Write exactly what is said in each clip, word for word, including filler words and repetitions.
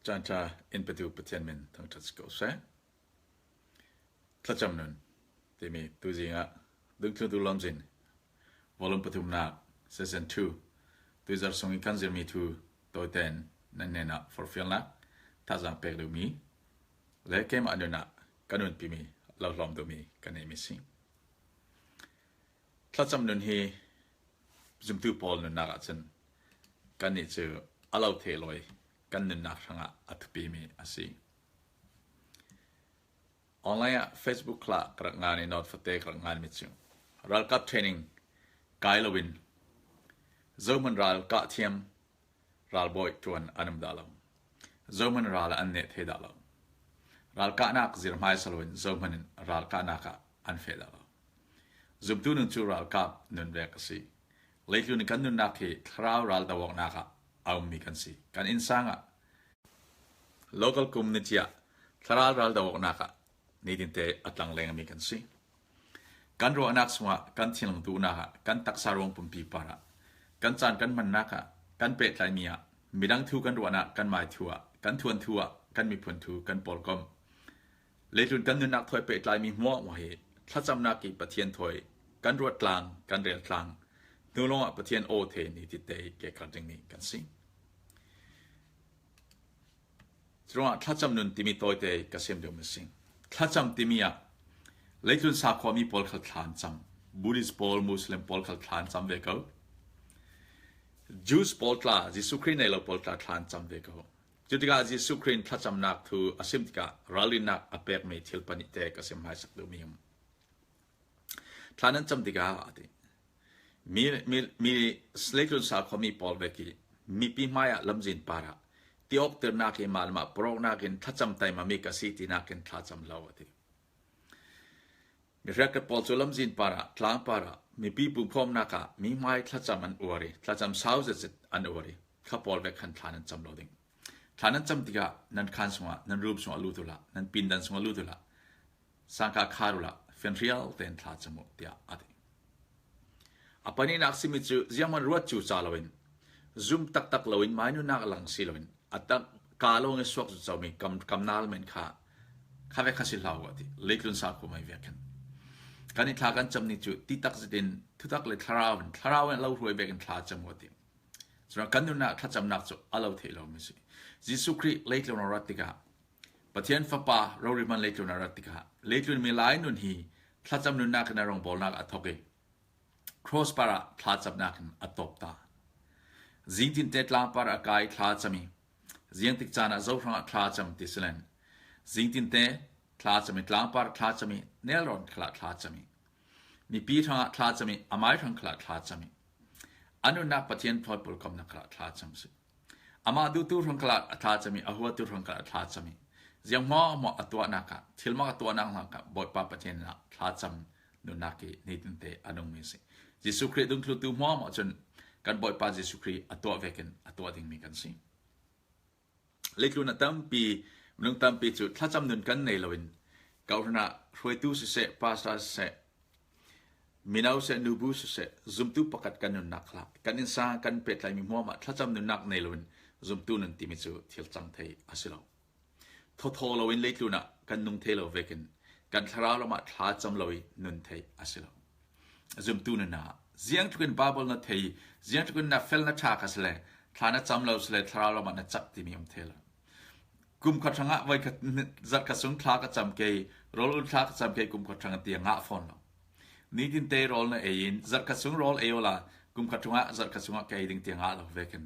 Caan ṭha in petu Pathian min thangṭhat si ko seh. Thlacam nun timi tuizing ah dungthluntu lamzin volume pathumnak, season two, tuizar sung i kan zirmi thu tawiten nan hnenah forhfialnak thazaang pek duhmi le keimah nunah ka nunpimi lo hlawm duhmi ka neihmi si. Thlacam nun hi zumtu pawl nunnak ah cun kannih cu a lo thei lawi kan nunnak hrangah a thupimi a si. Online ah Facebook khlah ka rak ngan i note fate ka rak nganmi cu ralkap training kai loin zohman ral kah thiam ralbawi ṭuan an um dah lo. Zohman ral an neh thei dah lo. Ralkahnak zir hmaisa loin zohman in ralkahnak ah an feh dah lo. Zumtu nun cu ralkap nun vek a si. Leitlun in kan nunnak hi thlarau ral doawknak ah a ummi kan si. Kan innsang ah local community ah thlarau ral doawknak ah nitinte a tlanglengmi kan si. Kan ruahnak sungah kan thinlung duhnak ah kan taksa ruang pumpi parah kan caan kan hmannak ah kan pehtlaimi ah midang thu kan ruahnak kan mai thu ah kan thuanthu ah kan miphun thu kan pawlkom. Leitlun kan nunnak thawi pehtlaimi hmuahhmuah hi thlacamnak i Pathian thawi kan ruat tlang kan rel tlang hnu lawngah Pathian aw thei nitinte ke kar dingmi kan si. Curuangah thlacam nun timi tawite ka sim deuhmi si. Thlacam timi ah leitlun sakhuami pawl khal thla an cam. Buddhist pawl, Muslim pawl khal thla an cam ve ko. Jews pawl tla, Jesuh Khrih nei lo pawl tla thla an cam ve ko. Cutikah Jesuh Khrih in thlacamnak thu a sim tikah ralrinnak a pekmi thil pahnihte ka sim hmaisak duhmi um. Thla nan cam tikah a ti. Mi, mi, mi leitlun sakhuami pawl vek i mipi hmaiah lamzin parah tiawkternak i mah le mah pawrawknak in thlacam taimami ka si tinak in thlacam lo a ti. Mi hriakrat pawl cu lamzin parah, tlang parah, mipi pumkhawmnak ah mi hmai thlacam an uar i, thlacam sau zetzet an uar i, kha pawl vek khan thla nan cam lo ding. Thla nan cam tikah nan khaan sungah, nan rum sungah lut uhla, nan pindan sungah lut uhla, sangka khar uhla, fianhrial tein thla cam uh, tiah a ti. A pahnihnak simi cu zianghman ruat cu ca loin, zum taktak loin, mainunnak a lang si loin, a tak ka lawng i suak cu comi kam, kamnal men kha, kha vek kha si hlau a ti. Leitlun sakhuami vek khan kan i thla kan cam ni cu titak zetin thutak le thlarau in, thlarau in a lo hruai vekin thla cam uh a ti. Cun kan nunnak thlacamnak cu a lo theih lomi si. Jesuh Khrih leitlun a rat tikah, Pathian Fapa rori hman leitlun a rat tikah, leitlun milai nun hi thlacam nunnak in a rongbawlnak a thok i, cross parah thlacamnak in a tawp ta. Zingtinte tlangpar a kai thlacam i, ziangtik caan ah zo hrangah thlacam ti silen, zingtinte thlacam i, tlangpar thlacam i, nelrawn khalah thlacam i, mipi hrangah thlacam i, amai hrang khalah thlacam i, a nunnak Pathian thawi pawlkomnak khalah thlacam si. Amah duhtu hrang khalah a thlacam i, a huatu hrang khalah a thlacam i, ziang hmuahhmuah a tuahnak ah, thilmak a tuahnak hmang ah Bawipa Pathian in ah thlacam nunnak i nitinte a nungmi si. Jesuh Khrih dungthluntu hmuahhmuah cun kan Bawipa Jesuh Khrih a tuah vekin a tuah dingmi kan si. Leitlun a tampi, minung tampi cu thlacam nun kan nei loin, kawhhran ah hruaitu siseh, pastor siseh, mino siseh, nubu siseh, zumtu pakhat kan nunnak khalah, kan innsang kan pehtlaimi hmuahhmuah thlacam nunnak nei loin, zumtu nun timi cu thil cang thei a si lo. Thawthaw loin leitlun ah kan nung thei lo vekin kan thlarau lamah thlacam lo i nun thei a si lo. Zumtu nunah ziangtlukin Baibal na thei, ziangtlukin na fel na ṭha kha sile, thla na cam lo sile, thlarau lamah na cak timi um thei lo. Kumkhat hrangah voi khat, zarhkhat sung thla ka cam kei, rawl ul thla ka cam kei, kumkhat hrang tiang ngah fawn lo. Nitinte rawl na ei in, zarhkhat sung rawl ei awla, kumkhat hrangah zarhkhat sungah ka ei ding tiang ngah lo vekin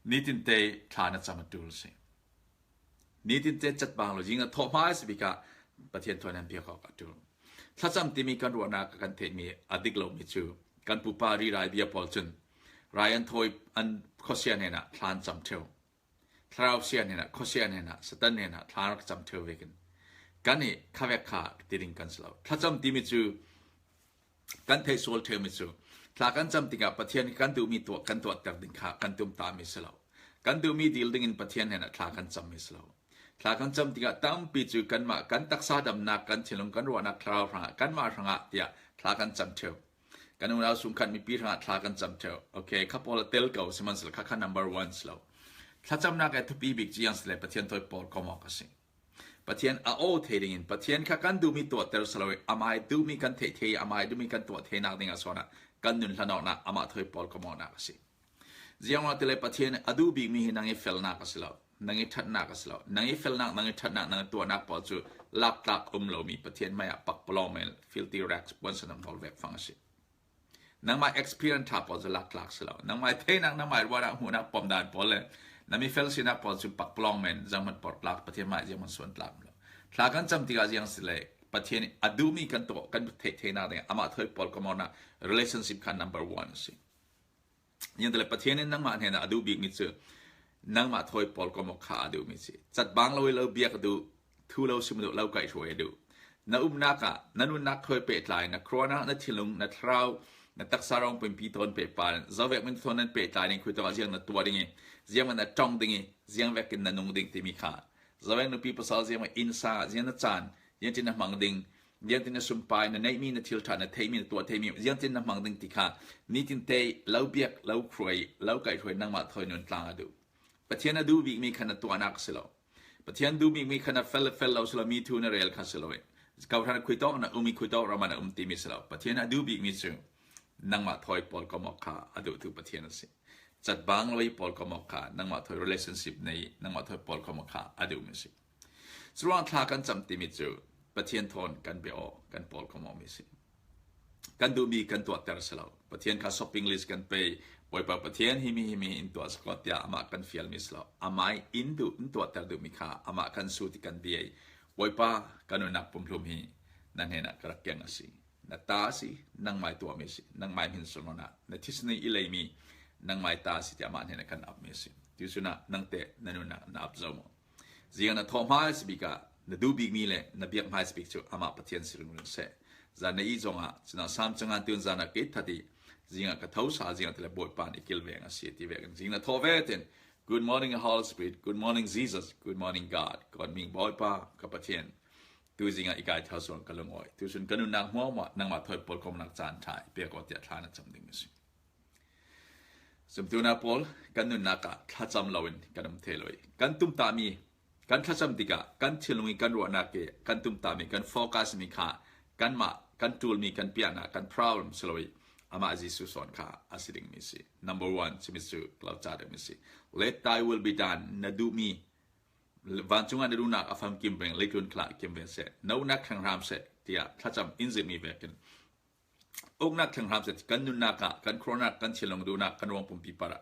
nitinte thla na cam a ṭul si. Nitinte cat bang lo, zing a thawh hmai si bikah Pathian thawi nan piak awk a ṭul. Thlacam timi kan ruahnak kan theihmi a dik lomi cu kan pupa rirai bia pawl cun rai an thawi an khuasia hnenah thla an cam ṭheu. Thlarau sia hnenah, khuasia hnenah, Satan hnenah thla rak cam ṭheu vekin kan i khavek kha ti ding kan si lo. Thlacam timi cu kan theih sual ṭheumi cu thla kan cam tikah Pathian kan duhmi tuah kan tuahter ding kha kan tumtahmi si lo. Kan duhmi dil dingin Pathian hnenah thla kan cammi si lo. Thla kan cam tikah tampi cu kanmah kan taksa damnak, kan thinlung, kan ruahnak, thlarau hrangah, kanmah hrangah tiah thla kan cam ṭheu. Kan unau sungkhat mipi hrangah thla kan cam ṭheu. Okay, kha pawl a tel ko sihmanhsehlaw kha kha number one si lo. Thlacamnak a thupi bik ciang si le Pathian thawi pawl kom awk a si. Pathian a aw thei dingin, Pathian kha kan duhmi tuahter si lo i, amai duhmi kan theih thei, amai duhmi kan tuah theinak ding a sawnah kan nun hlanawknak, amah thawi pawl kom awknak a si. Ziangah ti le Pathian a duh bikmi hi nang i felnak a si lo, nang i ṭhatnak a si lo. Nang i felnak, nang i ṭhatnak, nang i tuahnak pawl cu laktlak um lomi, Pathian hmaiah pakpalawng men, filthy rags, puansan a hmawl vek fang a si. Nangmah experience ṭha pawl cu laktlak si lo. Nangmah theinak, nangmah ruahnak, hmuhnak, pomdan pawl le na mi fel sinak pawl cu pakpalawng men, zianghman portlak, Pathian hmai zianghman suantlak lo. Thla kan cam tikah ziang si le Pathian a duhmi kan tuah, kan theih theinak ding amah thawi pawl kom awknak relationship kha number one a si. Ziangah ti le Pathian in nangmah hnenah a duh bikmi cu nangmah thawi pawl kom awk kha a duhmi si. Catbang lo i lo biak a duh, thu lo sim a duh, lo kaihhruai a duh. Na umnak ah na nunnak thawi pehtlai, na khuanak, na thinlung, na thlarau, na taksa rawng pumpi tawn pehpar, zovek min thawn nan pehtlai ning khuitawk ah ziang na tuah ding i, ziangvek na ṭong ding i, ziangvekin na nung ding timi kha. Zovek nupi pasal ziangvek innsang ah ziang na caan, ziangtin na hmang ding, ziangtin na sumpai, na neihmi, na thil ṭha, na theihmi, na tuah theihmi, ziangtin na hmang ding ti kha. Nitin te lo biak, lo hruai, lo kaihhruai nangmah thawi nun tlang a duh. Pathian a duh bikmi kha na tuahnak si lo. Pathian duh bikmi kha na fel, fel lo si lo, mi thu na rel kha si lo. Kawhhran khuitawk na um i khuitawk ram ah na um timi si lo. Pathian a duh bikmi cu nangmah thawi pawl kom awk kha a duhtu Pathian a si. Catbang lo i pawl kom awk kha nangmah thawi relationship nei, nangmah thawi pawl kom awk kha a duhmi si. Curuang thla kan cam timi cu Pathian thawn kan bia aw, kan pawl kom awmi si. Kan duhmi kan tuahter si lo. Pathian kha shopping list kan pei. Bawipa Pathian himi, himi in tuah si ko tiah amah kan fialmi si lo. Amai in duh, in tuahter duhmi kha amah kan sut i kan bia i, Bawipa, ka nunnak pumhlum hi na hnenah ka rak keng a si. Na ta a si, nangmai tuahmi a si, nangmai hmin sunlawnah na thisen i leimi nangmai ta a si tiah amah hnenah kan apmi a si. Tuisun ah nangte na nunnak na ap zo maw? Ziang na thawh hmai si bik ah na duh bikmi le na biak hmai si bik cu amah Pathian si ringring seh. Zan na ih zongah cunah sam cangan tun zan a kit that i, zingah ka tho sa, ziang ti le Bawipa nih kilveng a si ti vekin zing na thawh ve tin, "Good morning, Holy Spirit. Good morning, Jesus. Good morning, God." Kan ming Bawipa, ka Pathian. Tuzingah i kai thar suang ka lungawi. Tusun ka nunnak hmuahhmuah nangmah thawi pawl komnak caan ṭha i pek aw tiah thla na cam ding a si. Zumtu na pawl, kan nunnak ah thlacam loin kan um thei lo i, kan tumtahmi, kan thlacam tikah kan thinlung i kan ruahnak i kan tumtahmi, kan focus mi kha kanmah kan ṭulmi, kan piahnak, kan problem si lo i, amah Jesuh sawn kha a si dingmi si. Number one, cumi cu ka lo ca dingmi si. "Let thy will be done." Na duhmi, vancungah na duhnak a famkim veng, leitlun khal ah kim ve seh, na uknak thlenghram seh, tiah thlacam in zirhmi vekin uknak thlenghram seh, kan nunnak ah, kan khuaruahnak, kan thinlung duhnak, kan ruang pumpi parah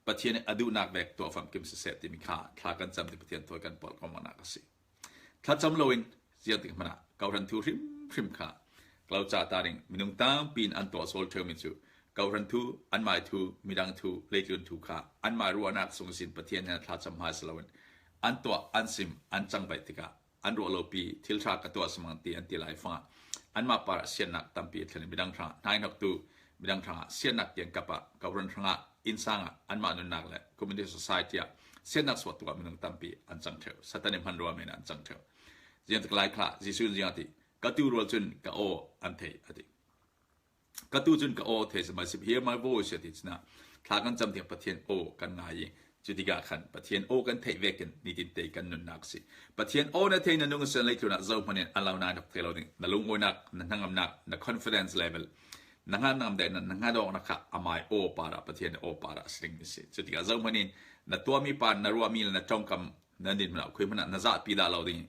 Pathian a duhnak vek tuah famkim siseh timi kha thla kan cam ti Pathian thawi kan pawl komnak a si. Thlacam loin ziangtik hmanah kawhhran thu hrimhrim kha ka lo ca ta ding. Minung tampi in an tuah sual ṭheumi cu kawhhran thu, anmai thu, midang thu, leitlun thu kha anmai ruahnak sung ihsin Pathian hnenah thlacam hmai si loin an tuah, an sim, an cangvaih tikah an ruah lopi, thil ṭha ka tuah a si mang ti an ti lai fangah anmah parah siatnak tampi a thlen. Midang hrangah hnaihnoktu, midang hrangah siatnak tiang kapah, kawhhran hrangah, innsang ah, anmah nunnak le community society ah siatnak suahtu ah minung tampi an cang ṭheu. Satan i hmanrua men an cang ṭheu. Ziangtik lai khal ah Jesuh in ziang a ti, "Ka tu rual cun ka aw an thei," a ti. "Ka tu cun ka aw thei si, my sheep hear my voice," a ti. Cun ah thla kan cam tiang Pathian aw kan ngai i, cutikah khan Pathian aw kan theih vekin nitin te kan nunnak si. Pathian aw na thei na nung si leitlun ah zohman in an lo nai thei lo ding. Na lungawinak, na hnangamnak, na confidence level, na hnangamnak, na hnadawknak kha amai aw parah, Pathian aw parah a si dingmi si. Cutikah zohman in na tuahmi par, na ruahmi le na ṭongkam na din hmanah, khui hmanah na zahpi dah lo ding.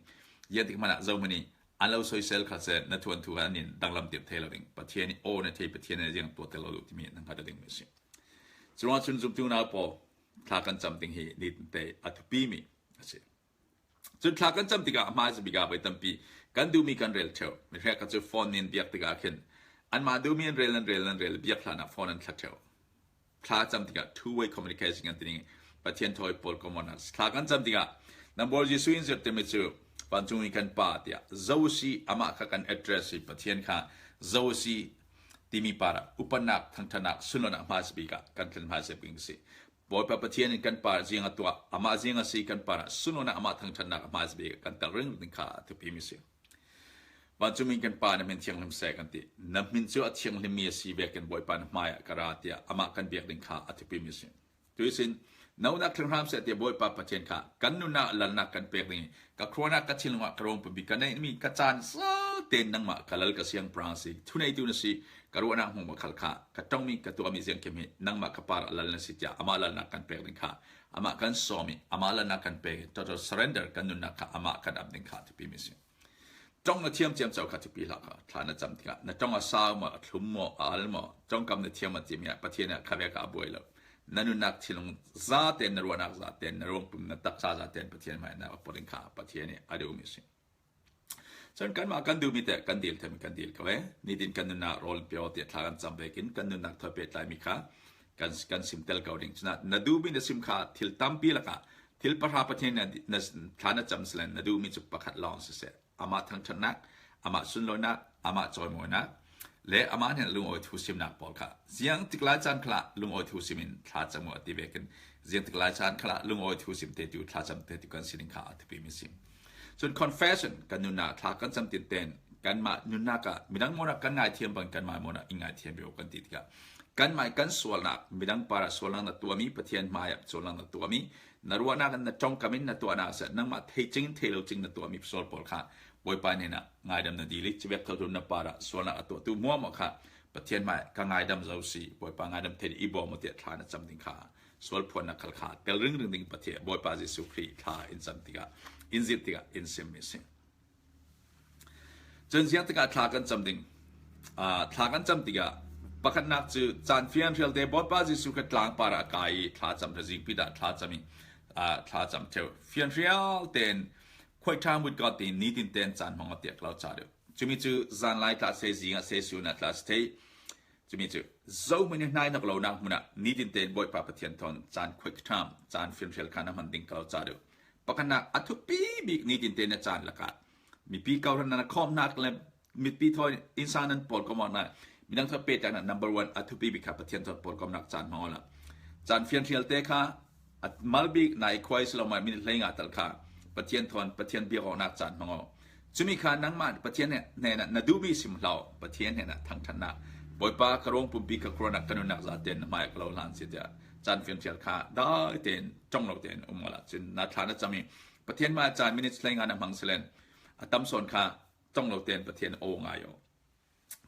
Ziangtik hmanah zohman in an lo soisel kha seh, na thuanthu kha an in danglam tirh thei lo ding. Pathian i aw na thei, Pathian i ziang tuahter lo duh timi na hngat dingmi si. Curuangah cun zumtu nau pawl, thla kan cam ding hi nitin te a thupimi a si. Cun thla kan cam tikah hmaisa bik ah voi tampi kan duhmi kan rel ṭheu. Mi hrekkhat cu phone nih an biak tikah khin anmah duhmi an rel, an rel, an rel, biak hlan ah phone an thla ṭheu. Thla cam tikah two-way communication kan ti ding i Pathian thawi pawl komnak a si. Thla kan cam tikah, "Nang Bawi Jesuh in zirh timi cu vancung i kan Pa," tiah, "Zo a si," amah kha kan address i, Pathian kha "Zo a si," timi parah upatnak, thangṭhatnak, sunlawinak hmaisa bik ah kan thlen hmaisa bik a si. Bawipa Pathian in kan par ziang a tuah, amah ziang a si, kan parah sunlawinak, amah thangṭhatnak hmaisa bik ah kan tel ringring ding kha a thupimi si. Vancungmi kan Pa, na hmin thianghlim seh kan ti. Na hmin cu a thianghlimmi a si vekin Bawipa na hmaiah ka ra, tiah amah kan biak ding kha a thupimi si. Tuihsin Na unau thinghram seh teh Bawipa Pathian kha, kan nunau lalnak kan pek ding hi. Ka khuanak, ka thinlung ah ka ruang pumpi, ka neih mi, ka caan zaten nangmah ka Lal ka Siangpahrang a si. Thuneitu na si, ka ruahnak hmuahhmuah khal kha, ka ṭong mi, ka tuah mi ziangkim hi, nangmah ka parah Lal na si tiah amah lalnak kan pek ding kha, amah kan sawm hi, amah lalnak kan pek hi. Total surrender, kan nunnak kha amah kan ap ding kha a thupi mi si. Ṭong na thiam ciamco kha thupi hlah kha, thla na cam tikah na ṭong a sau maw, a thlum maw, a al maw, ṭongkam na thiam a timi ah Pathian ah kha vek ah a buai lo. Na nunnak thinlung zaten, na ruahnak zaten, na ruang pum, na taksa zaten Pathian hmai na a pawt ding kha Pathian nih a duh mi si. Cun kanmah kan duh mi teh kan dil thei mi kan dil ko e. Nitin kan nunnak rawl in pe aw tiah thla kan cam vekin kan nunnak thawi pehtlai mi kha kan, kan sim tel ko ding. Cun na duh mi na sim kha thil tampi lakah thil pahra Pathian na, na thla na cam selen na duh mi cu pakhat lawng siseh, amah thangṭhatnak, amah sunlawinak, amah cawimawinak le amah hnen lungawi thusimnak pawl kha ziang tik lai caan khalah lungawi thusim in thla cam uh a ti vekin ziang tik lai caan khalah lungawi thusim tetu, thla cam tetu kan si ding kha a thupi mi si. Cun confession, kan nunnak thla kan cam tinten kanmah nunnak ah midang mawhnak kan ngaithiam bang kanmah mawhnak i ngaithiam ve kan ti tikah kanmah kan sualnak, midang parah sualnak na tuahmi, Pathian hmaiah sualnak na tuahmi, na ruahnak in, na ṭongkam in na tuahnak seh, nangmah thei cing, thei lo cing na tuahmi sual pawl kha Bawipa hnenah ngaidam na dil i, civek thotho na parah sualnak a tuahtu hmuahhmuah kha Pathian hmai ka ngaidam zo si, Bawipa ngaidam thei i bawm aw tiah thla na cam ding kha, sual phuannak khal kha tel ringring ding Pathian, Bawipa Jesuh Khrih thla in cam tikah, in zirh tikah in sim mi si. Cun ziang tikah thla kan cam ding? Aa, thla kan cam tikah pakhatnak cu caan fianhrial te Bawipa Jesuh Khrih tlangpar ah a kai i thla cam ṭheu, zingpi dah thla cam i, aa, thla cam ṭheu. Fianhrial tein quiet time with God ti nitin tein caan hmang aw tiah ka lo ca deuh. Cumi cu zanlai tla si thei, zing ah si thei, sun ah tla si thei. Cumi cu zohman i hnaihnok lonak hmun ah nitin tein Bawipa Pathian thawn caan quiet time, caan fianhrial kha na hman ding ka lo ca deuh. Pakhatnak a thupi bik nitin tein na caan lakah mipi kawhhran nan a khawmhnak le mipi thawi innsang nan pawlkom awknak, midang thawi pehtlainak number one a thupi bik kha Pathian thawn pawlkomnak caan hmang awla. Caan fianhrial te kha a mal bik nai khuai si lo, mah minute hleinga tal kha Pathian thawn, Pathian biak awknak caan hmang aw. Cumi kha nangmah Pathian hnenah na duhmi sim hlah, Pathian hnenah thangṭhatnak. Bawipa, ka ruang pumpi, ka khuanak, ka nunnak zaten na hmaiah ka lo hlan si tiah caan fianhrial kha dai tein, ṭong lo tein um awla. Cun na thla na cam i Pathian hmaiah caan minute hleinga na hmang selen a tam sawn kha ṭong lo tein Pathian aw ngai aw.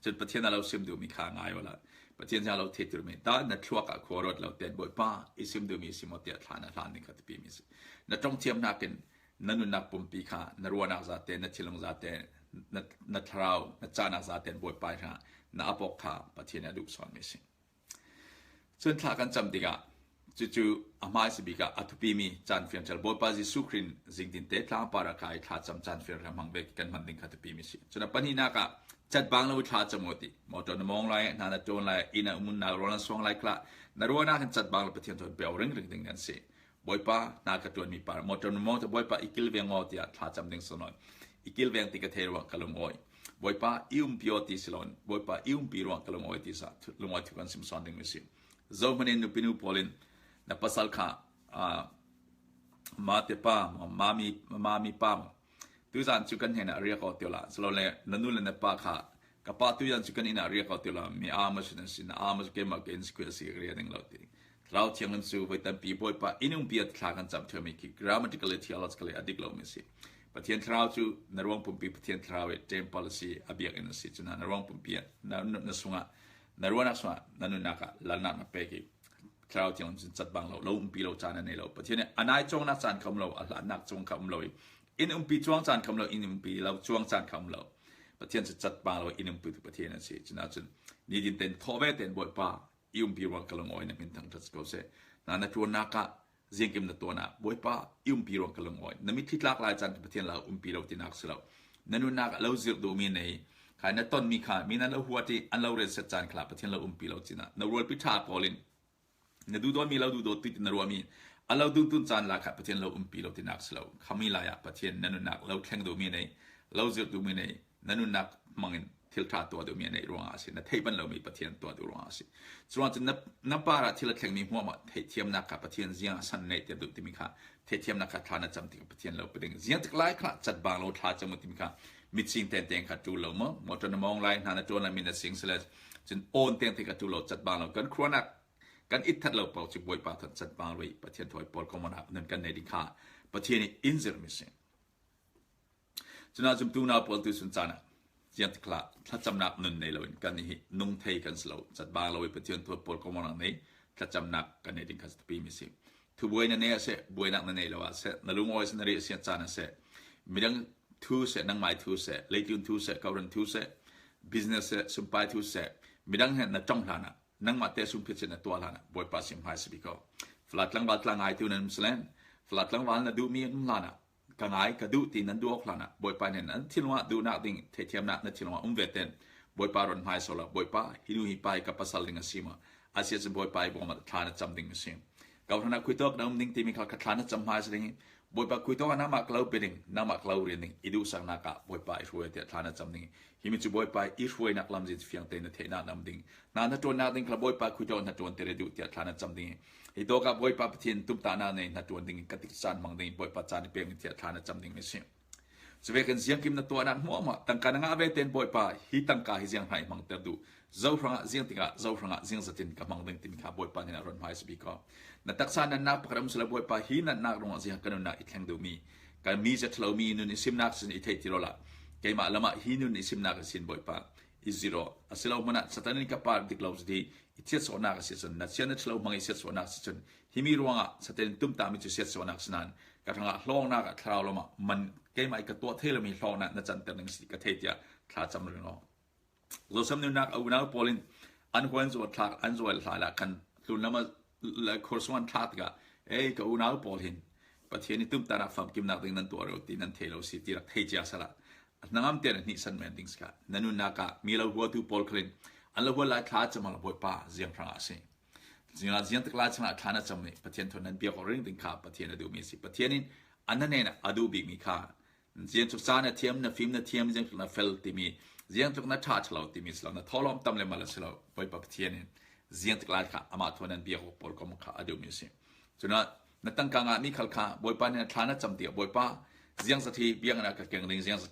Cun Pathian a lo sim duhmi kha ngai awla. Pathian zia lo theitu mi ta na thluak ah khua ruat lo tein Bawipa i sim duhmi sim aw tiah thla na hlan ding kha thupi mi si. Na ṭong thiam hnakin na nunnak pumpi kha na ruahnak zaten, na thinlung zaten, na, na thlarau, na cahnak zaten Bawipa hrangah na a pawk kha Pathian a duh sawn mi si. Cun thla kan cam tikah cucu a hmaisa bik ah a thupimi caan fianhrial Bawipa Jesuh Khrih in zingtinte tlangpar a kai thla cam caan fianhrial hmang vek kan hman ding kha thupi mi si. Cun a pahnihnak ah catbang lo i thla cam aw ti. Motor na mawng lai, hna na ṭuan lai, inn a um unnak ruang na suang lai khalah na ruahnak in catbang lo Pathian thawn pe aw ringring ding nan si. Bawipa, hna ka ṭuanmi pa, motor na mawng te Bawipa i kilveng aw tiah thla cam ding si lo. I kilveng ti ka thei ruang ka lungawi. Bawipa, i umpi aw ti si lo. Bawipa, i umpi ruang ka lungawi ti sa, lungawi thu kan sim sawn ding mi si. Zohman in nupi nu pawl in na pasal kha, aa, mate pa maw, mami, mami pa maw, tuzan cu kan hnenah riak aw ti awla, si lo le na nu le na pa kha, ka pa tuzan cu kan inn ah riak aw ti awla, mi aa maw si nan si, na aa maw si, keimah ka inn si khuai a si, ka riak ding lo ti. Thlarau Thianghlim cu voi tampi Bawipa in umpi a ti thla kan cam ṭheu mi khi grammatically, theologically a dik lo mi si. Pathian Thlarau cu na ruang pumpi Pathian Thlarau i temple a si, a biakinn a si. Cun na ruang pumpi ah, na, na, na sungah, na ruahnak sungah, na nunnak ah lalnak na pek i Thlarau Thianghlim cun catbang lo, lo umpi lo caan a nei lo. Pathian nih a nai cuangnak caan kha um lo, a hlatnak cuang kha um lo i, in umpi cuang caan kha um lo, in umpi lo cuang caan kha um lo. Pathian cu catbang lo, in umpitu Pathian a si. Cun ahcun nitin tein thawh ve tein Bawipa, i umpi ruang ka lungawi, na hmin thangṭhat si ko seh. Na, na ṭuannak ah ziangkim na tuahnak, Bawipa, i umpi ruang ka lungawi. Na mitthli tlak lai caan cu Pathian lo umpi lo tinak si lo. Na nunnak ah lo zirh duhmi nei, khai na tonmi kha, mi nan lo huat i an lo relset caan khalah Pathian lo umpi lo cina. Na rualpi ṭha pawl in na duhdawtmi lo duhdawt ti na ruahmi, a lo duntun caan lakah Pathian lo umpi lo tinak si lo. Khami lai ah Pathian na nunnak lo thleng duhmi nei, lo zirh duhmi nei, na nunnak hmangin thil ṭha tuah duhmi a neih ruangah a si. Na theih ban lomi Pathian tuah duh ruangah a si. Curuangah cun na, na parah thil a thlengmi hmuahhmuah theihthiamnak kha Pathian ziang a san neih ter duh timi kha theihthiamnak kha thla na cam tikah Pathian lo pe ding. Ziang tik lai kha catbang lo thla cam uh timi kha mit sing tengteng kha ṭul lo maw? Motor na mawng lai, hna na ṭuan lai, mi na sing si le cun awn tengteng kha ṭul lo, catbang lo. Kan khuanak Kan it that lo paoh cu Bawipa thawn chan pang lui Pathian thawi pawl kawmawknak nun kan nei ding kha Pathian nih in zirh mi si. Cun a zumtu nau pawl tu sun caan ah ziangtikla thlacamnak nun nei loin kan hi nung thei kan si lo, cat bang lo i Pathian thawi pawl kawmawknak nei thlacamnak kan nei ding kha thupi mi si. Thubuai na nei a seh, buainak na nei lo a seh, na lungawi a seh, na riah a seh, caan a seh, midang thu seh, nangmai thu seh, leitlun thu seh, kawhhran thu seh, business seh, sumpai thu seh, midang he na ṭong hlanah, nangmah te sum phit seh na tuah hlanah Bawipa sim hai si bik aw. Falat tlangval tla ngaitu nan um selen, falat tlangval na duhmi an um hlanah, ka ngai, ka duh ti nan duh awk hlanah Bawipa nen an thinlungah duhnak ding theithiamnak na thinlungah um ve ten Bawipa ron hmai so lo, Bawipa, hi nu hi pa hi ka pasal ding a si maw? A si ahcun Bawipa i bawm ah thla na cam ding a si. Ka hranah khuitawk na um ding timi kha ka thla na cam hmai si ding hi. Bawipa khuitawk ah nangmah ka lo pe ding, nangmah ka lo rian ding, i duhsaknak ah Bawipa i hruai tiah thla na cam ding hi. Himi cu Bawipa i hruainak lamzin fiang tein na theihnak na um ding. Hna na ṭuannak ding kha Bawipa khuitawk na ṭuan ter i duh tiah thla na cam ding hi. Hi tawkah Bawipa Pathian tumtahnak nei hna ṭuan ding, ka tikcaan hmang ding, Bawipa caan i pek ding tiah thla na cam ding mi si. Cuvek in ziangkim na tuahnak hmuahhmuah tangka na ngah ve ten Bawipa, hi tangka hi ziang hna i hmangter duh, zo hrangah, ziang tikah, zo hrangah, ziang zatin ka hmang ding timi kha Bawipa hnenah ron hmai si bik aw. Na taksa natnak pakhat a um sila Bawipa, hi natnak ruangah ziang ka nunnak i thleng duhmi, ka mi zia ṭhalomi nun i simnak sin i theih ti rawlah, keimah lamah hi nun i simnak a sin Bawipa i zirh aw. A si lo hmanah Satan in ka par dik lo zit hi, i chiatsuahnak a si cun, na sia na ṭhalo hmang i chiatsuahnak a si cun, himi ruangah Satan in tumtahmi cu chiatsuahnak si nain, ka hrangah hlawknak ah thlarau lamah man keimah i ka tuah thei lomi hlawknak na canter ding si ka thei tiah thla cam ring aw. Zosam nunnak a unau pawl in an huan zual thlak, an zual hla lah khan tlun lam a le khur sung an thlak tikah, ei, ka unau pawl hin Pathian i tumtahnak famkimnak ding nan tuah rih ti nan thei lo si ti rak thei cia sala, a hnangam tian a hnihsan men ding si kha. Na nunnak ah mi lo huatu pawl khalin an lo hual lai thla cam hlah Bawipa ziang hrangah a si. Ziang, ziang tak lai changah thla na cam nih Pathian thawn nan biak awk ring ding kha Pathian a duhmi a si. Pathian in an na hnenah a duh bikmi kha ziangtluk caan a thiam, na fim na thiam, ziangtluk na fel timi, ziangtluk na ṭha ṭha lo timi si lo, na thawhlawm tam le mal a si lo, Bawipa Pathian in ziangtluk lai kha amah thawn nan biak awk pawl kawm kha a duhmi a si. Cunah na tangka ngahmi khal kha Bawipa nih na thla na cam tiah, Bawipa, ziangzat hi biaknak ka keng ding, ziangzat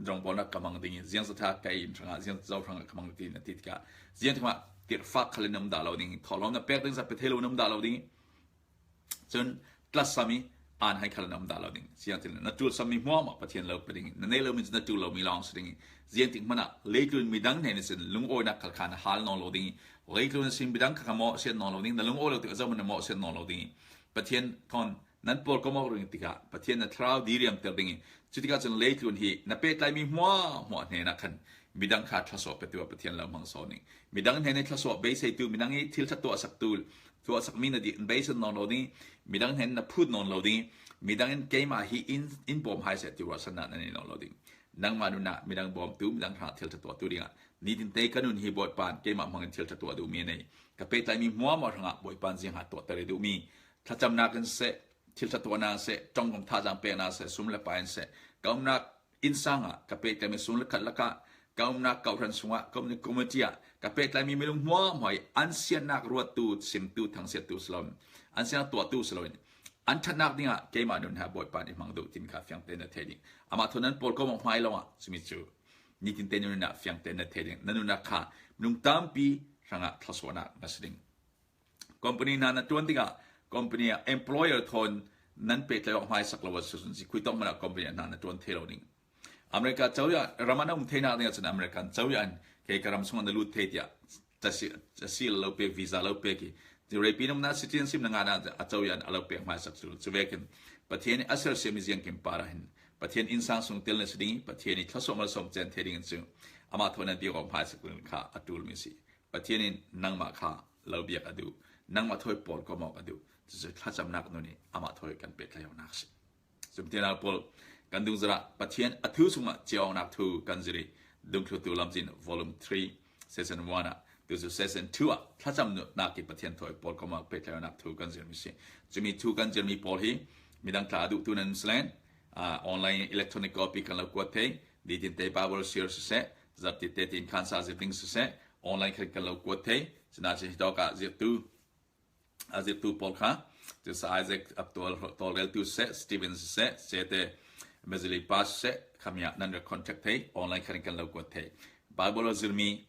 rongbawlnak ka mang ding i, ziangzat ha ka in hrangah, ziangzat zo hrangah ka mang ding ti na ti tikah, ziangtluk ah tirhfak khal in na um dah lo ding i, thawhlawm na pek ding zat pe thei lo na um dah lo ding i, cun tlasam i an hai khal na um dah lo ding. Ziangtin na ṭulsammi hmuahhmuah Pathian lo pe ding i, na neih lomi cu na ṭul lomi lawng si ding i, ziangtik hmanah leitlun midang hnen ihsin lungawinak khal kha na hal nawn lo ding i, leitlun ihsin midang kha ka mawhsiat nawn lo ding, na lungawi lo tikah zohman na mawhsiat nawn lo ding i, Pathian thawn nan pawl kawm awk ring tikah Pathian na thlarau diriamter ding i, cutikah cun leitlun hi na pehtlaimi hmuahhmuah hnenah khan midang kha thlasuah petu ah Pathian lo hmang sawn ding. Midang hnen i thlasuah beiseitu, midang i thil ṭha tuahsaktu, tuahsakmi na dih beisan nawn lo ding i, midang hnen na phut nawn lo ding i, midang in keimah hi in, in bawm hai seh ti ruahsannak na nei nawn lo ding. Nangmah nunah midang bawmtu, midang hrangah thil ṭha tuahtu dingah nitin te ka nun hi Bawipa in keimah hmangin thil ṭha tuah duhmi a nei. Ka pehtlaimi hmuahhmuah hrangah Bawipa in ziangha tuahter i duhmi thlacamnak in seh, thil ṭha tuahnak in seh, ṭongkam thazaang peknak in seh, sum le pai in seh, ka umnak innsang ah ka pehtlaimi sum le khat lakah, ka umnak kawhhran sungah, ka umnak community ah ka pehtlaimi minung hmuahhmuah i an siatnak ruattu, simtu, thangsiattu si lo, an siatnak tuahtu si loin an ṭhatnak dingah keimah nun ha Bawipa nih hmang duh timi kha fiangte na thei ding. Amah thawn nan pawl kawm awk hmai lo ah cumi cu nitin te nun ah fiangte na thei ding. Na nunnak kha minung tampi hrangah thlasuahnak na si ding. Company hna na ṭuan tikah company ah employer thawn nan pehtlai awk hmaisak lo a si cun, khui tawk hmanh ah company ah hna na ṭuan thei lo ding. America coya ram an um theinak ding ahcun American coya in kei ka ram chungah na lut thei tiah a si, a si lo pek, visa lo pek i repi na umnak citizenship na ngahnak a coya in a lo pek hmaisak cu. Cuvekin Pathian i a sersiam i ziangkim par ah hin Pathian innsang sung tel na si ding i Pathian i thlasuah malsawm cen thei ding in cu amah thawn nan biak awk hmaisak ding kha a ṭulmi si. Pathian in nangmah kha lo biak a duh, nangmah thawi pawl kawm awk a duh. Cucu thlacamnak nun i amah thawi kan pehtlai awknak a si. Cun tinak pawl kan dungzarh ah Pathian a thu chungah cia awknak thu kan zirh i, Dungthlutu Lamzin Volume three, Session one ah, tucu Session two ah thlacam nunnak i Pathian thawi pawl kawm awk pehtlai awknak thu kan zirhmi si. Cumi thu kan zirhmi pawl hi midang tla a duhtu nan um selen, aa, online electronic copy kan lo kuat thei, nitin te Bible share siseh, zarhte tein khansa zirh ding siseh, online khan kan lo kuat thei. Cun ah cun hitawk ah zirhtu, a zirhtu pawl kha, cu Sir Isaac a tual, tawlreltu siseh, Stephen siseh, Sete Mezili pa siseh, khami ah nan rak contact thei, online khan kan lo kuat thei. Bible a zirhmi,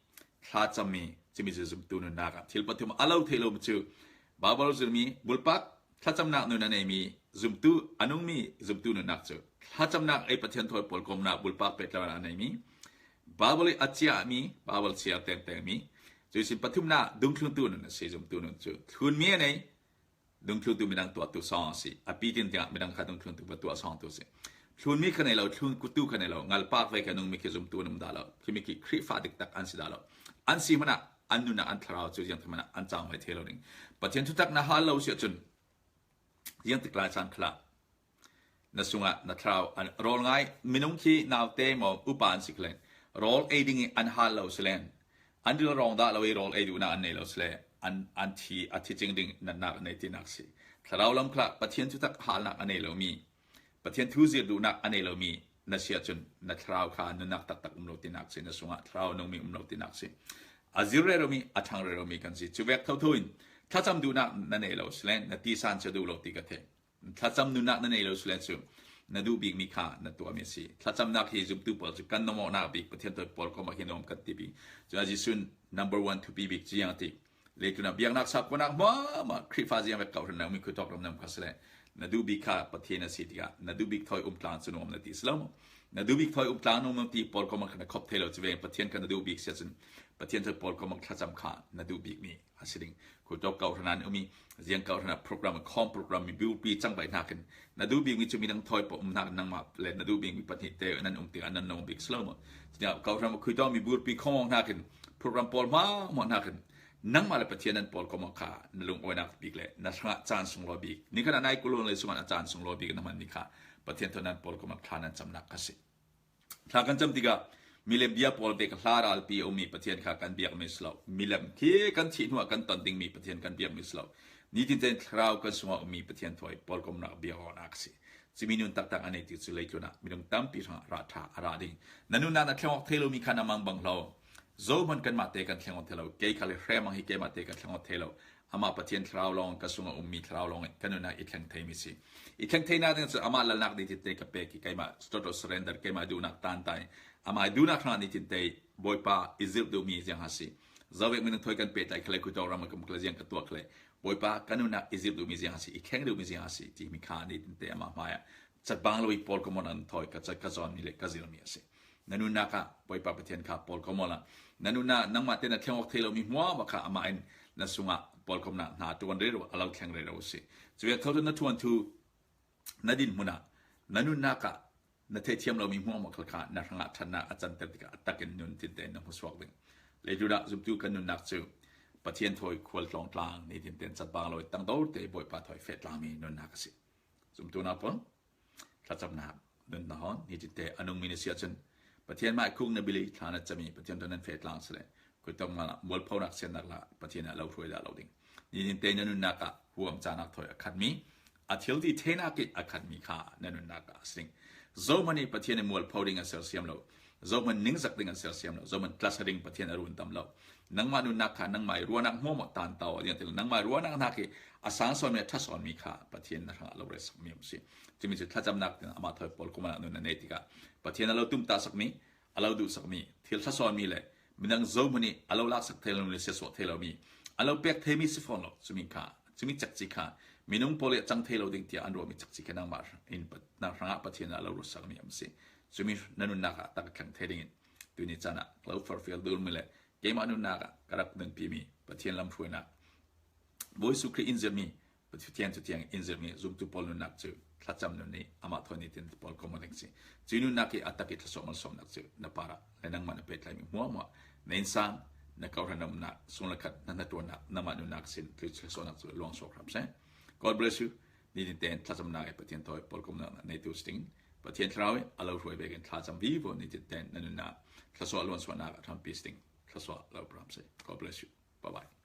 thlacammi, cumi cu zumtu nunnak ah thil pathum a lo theih lo cu Bible zirmi, bulpak, thlacamnak nun a neimi, zumtu, a nungmi, zumtu nunnak cu. Thlacamnak ei Pathian thawi pawlkomnak bulpak pehtlai a neimi, Bible i a ciahmi, Bible ciar tengtengmi, cuihsin pathumnak dungthluntu nun a si, zumtu nun cu. Thlunmi a nei, dungthluntu midang tuahtu sawng a si. A pitin tiangah midang kha dungthluntu va tuah sawngtu a si. Thlunmi kha nei lo, thluntu kha nei lo, ngalpak vei kha nungmi khi zumtu an um dah lo. Khimi khi Khrihfa diktak an si dah lo. An si hmanah an nunnak an thlarau cu ziangtik hmanah an cang mai thei lo ding. Pathian thutak na hal lo si ahcun ziangtik lai caan khalah na sungah na thlarau an rawl ngai. Minung khi naute maw upa an si khaleng rawl ei ding i an hal lo si len, an rilrawng dah lo i rawl ei duhnak an nei lo si le, an, an thi, a thi cing ding natnak an nei tinak si. Thlarau lam khalah Pathian thutak halnak a nei lomi, Pathian thu zir duhnak a nei lomi na si ahcun na thlarau kha nunnak taktak um lo tinak si, na sungah thlarau nungmi um lo tinak si. A zir reromi, a ṭhang reromi kan si. Cuvek thotho in thlacam duhnak na nei lo si len, na tisan cia duh lo ti ka thei. Thlacam nunnak na nei lo si len cu na duh bikmi kha na tuahmi a si. Thlacamnak hi zumtu pawl cu kan nuamhnak bik Pathian thawi pawlkom ah hi nuam kan ti bik. Cun a Jesuh number one thupi bik cu ziang a ti. Leitlun ah biaknak sakpuanak hmuahhmuah Khrihfa ziang vek kawhhran na um i khuitawk ram na um kha si le, na duh bik kha Pathian a si tikah na duh bik thawi um tlang cu nuam na ti si lo maw? Na duh bik thawi um tlang nuam na ti pawlkom ah kha na khop thei lo cu ve. Pathian kha na duh bik si ahcun Pathian thawi pawlkom ah thlacam kha na duh bikmi a si ding. Khuitawk kawhhran an um i, ziang kawhhran ah program, khawm program, miburpi cang bai hnakin na duh bikmi cu midang thawi pawh um hnakin nangmah le na duh bikmi pahnih te nan um tikah nan nuam bik si lo maw? Cuti ah kawhhran ah khuitawk miburpi khawm awk hnakin program pawl hmahmah hnakin nangmah le Pathian nan pawlkom awk kha na lungawinak bik le na hrangah caan sunglawi bik, nikhat ah nai kulon le sungah na caan sunglawi bik na hmanmi kha Pathian thawn nan pawlkom awk thla nan camnak kha si. Thla kan cam tikah milem bia pawl vek hla ralpi a ummi Pathian kha kan biakmi si lo. Milem khi kan thih hnuah kan ton dingmi Pathian kan biakmi si lo. Nitin tein thlarau kan sungah ummi Pathian thawi pawlkomnak biak awknak a si. Cumi nun taktak a nei ti cu leitlun ah minung tampi hrangah rah ṭha a rah ding. Na nunnak na thleng awk thei lomi kha na mangbang hlo. Zohman kanmah te kan thleng awk thei lo. Kei kha le hremang hi keimah te kan thleng awk thei lo. Amah Pathian thlarau lawng, ka sungah ummi thlarau lawng in ka nunnak i thleng theimi si. I thleng theinak ding cu amah lalnak nitin te ka pek i keimah total surrender, keimah duhnak tan ta i amah i duhnak hrangah nitin te Bawipa i zirh duhmi ziang a si. Zovek minung thawi kan pehtlai khalei, khuitawk ram a kan ziang ka tuah khalei, Bawipa ka nunnak i zirh duhmi ziang a si, i thleng duhmi ziang a si timi kha nitin te amah hmaiah catbang lo i pawlkomawknak thawi ka, ka zawnmi le ka zirhmi a si. Na nunnak ah Bawipa Pathian kha pawlkomawk la. Na nunnak nangmah te na thleng awk thei lomi hmuahmah kha amah in na sungah pawlkomnak hna ṭuan rero, a lo thleng rero a si. Cuvek thotho na ṭuan thu na dinhmun ah na nunnak ah na theihthiam lomi hmuahmah khal kha na hrangah ṭhatnak a canter tikah a takin nun tinte na hmusuak ding. Leitlun ah zumtu kan nunnak cu Pathian thawi khual tlawng tlang nitin ten catbang lo i tangdor te Bawipa thawi feh tlangmi nunnak a si. Zumtu naupang, thlacamnak nun na hawn, nitin te a nungmi na si ahcun Pathian mah i khuk na bil i thla na cami Pathian thawn nan feh tlang si le, khuitawk mal ah mualphonak siannak la Pathian a lo hruai dah lo ding. Nitin te na nunnak ah huam canak thawi a khatmi, a thil ti theinak i a khatmi kha na nunnak ah a si ding. Zohman i Pathian i mualpho ding a sersiam lo. Zohman ningzak ding a sersiam lo. Zohman tlasa ding Pathian a rundam lo. Nangmah nunnak kha nangmah i ruahnak hmuahmah tan tau a ziangtil nangmah i ruahnak hnak i a sang sawnmi, a ṭha sawnmi kha Pathian na hrangah a lo retsakmi a si. Cumi cu thlacamnak ding amah thawi pawlkomawknak nun a nei tikah Pathian a lo tumtahsakmi, a lo duhsakmi, thil ṭha sawnmi le midang zohman i a lo laksak thei lomi le siasuah thei lomi, a lo pek theimi si fawn lo. Cumi kha, cumi cekci kha minung pawl i a cang thei lo ding tiah an ruahmi cekci kha nangmah in pa-, nang hrangah Pathian a lo ruatsakmi a si. Cumi na nunnak ah a tak a thleng thei dingin tuni caan ah ka lo forhfial dulmi le keimah nunnak ah ka rak nunpimi Pathian lamhruainak, Bawi Jesuh Khrih in zirhmi, Pathian thutiang in zirhmi zumtu pawl nunnak cu thlacam nun i amah thawi nitin pawlkomawk ding si. Cui nunnak i a tak i thluasuah malsawmnak cu na parah le nangmah na pehtlaimi hmuahhmuah, na innsang, na kawhhran umnak, sung le khat na hnaṭuannak, nangmah nunnak sin tlu thluasuahnak cu luangsuak hram seh. God bless you. Nitin tein thlacamnak i Pathian thawi pawlkomawknak na neitu si ding. Pathian thlarau i a lo hruai vekin thlacam vivo nitin tein na nunnak thluasuah luansuahnak a hrampi si ding. Thluasuah lo hram seh. God bless you. Bye bye.